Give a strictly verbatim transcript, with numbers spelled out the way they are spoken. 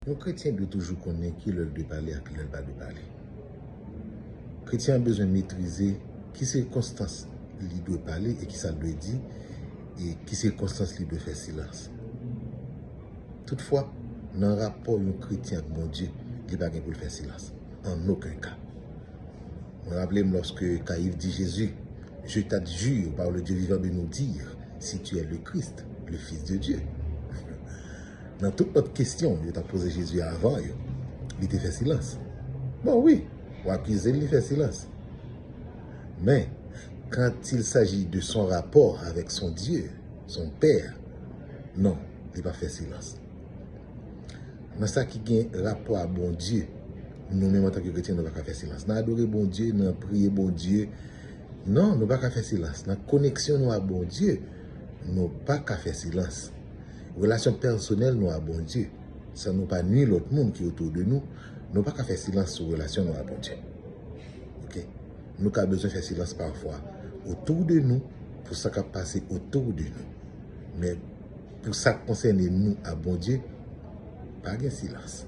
Yon kretyen dwe toujou konnen ki lè l dwe pale ak ki lè l pa dwe pale. Kretyen an bezwen metrize ki sikonstans li dwe pale e ki sa l dwe di, e ki sikonstans li dwe fè silans. Toutfwa, nan rapò yon kretyen ak Bondye, li pa gen pou l fè silans. An okenn ka. Mwen raple m lòske Kayif di Jezi, "Je t'adjure par le Dieu vivant de nous dire si tu es le Christ, le Fils de Dieu." Nan tout lòt kesyon yo t ap poze Jezi avan yo, li te fè silans. Bon, wi, w akize l, li fè silans. Men, quand il s'agit de son rapport avec son Dieu, son Père, non, li pa fè silans. Nan sa ki gen rapò a Bondye, nou menm antanke kretyen, nou pa ka fè silans. Nan adore Bondye, nan priye Bondye, non, nou pa ka fè silans. Nan koneksyon nou a Bondye, nou pa ka fè silans. Relasyon pèsonèl nou a Bondye, san nou pa nwi lòt moun ki otou de nou, nou pa ka fè silans sou relasyon nou a Bondye. Ok? Nou ka bezwen fè silans pafwa otou de nou, pou sa k ap pase otou de nou. Men, pou sa k konsène nou a Bondye, pa gen silans.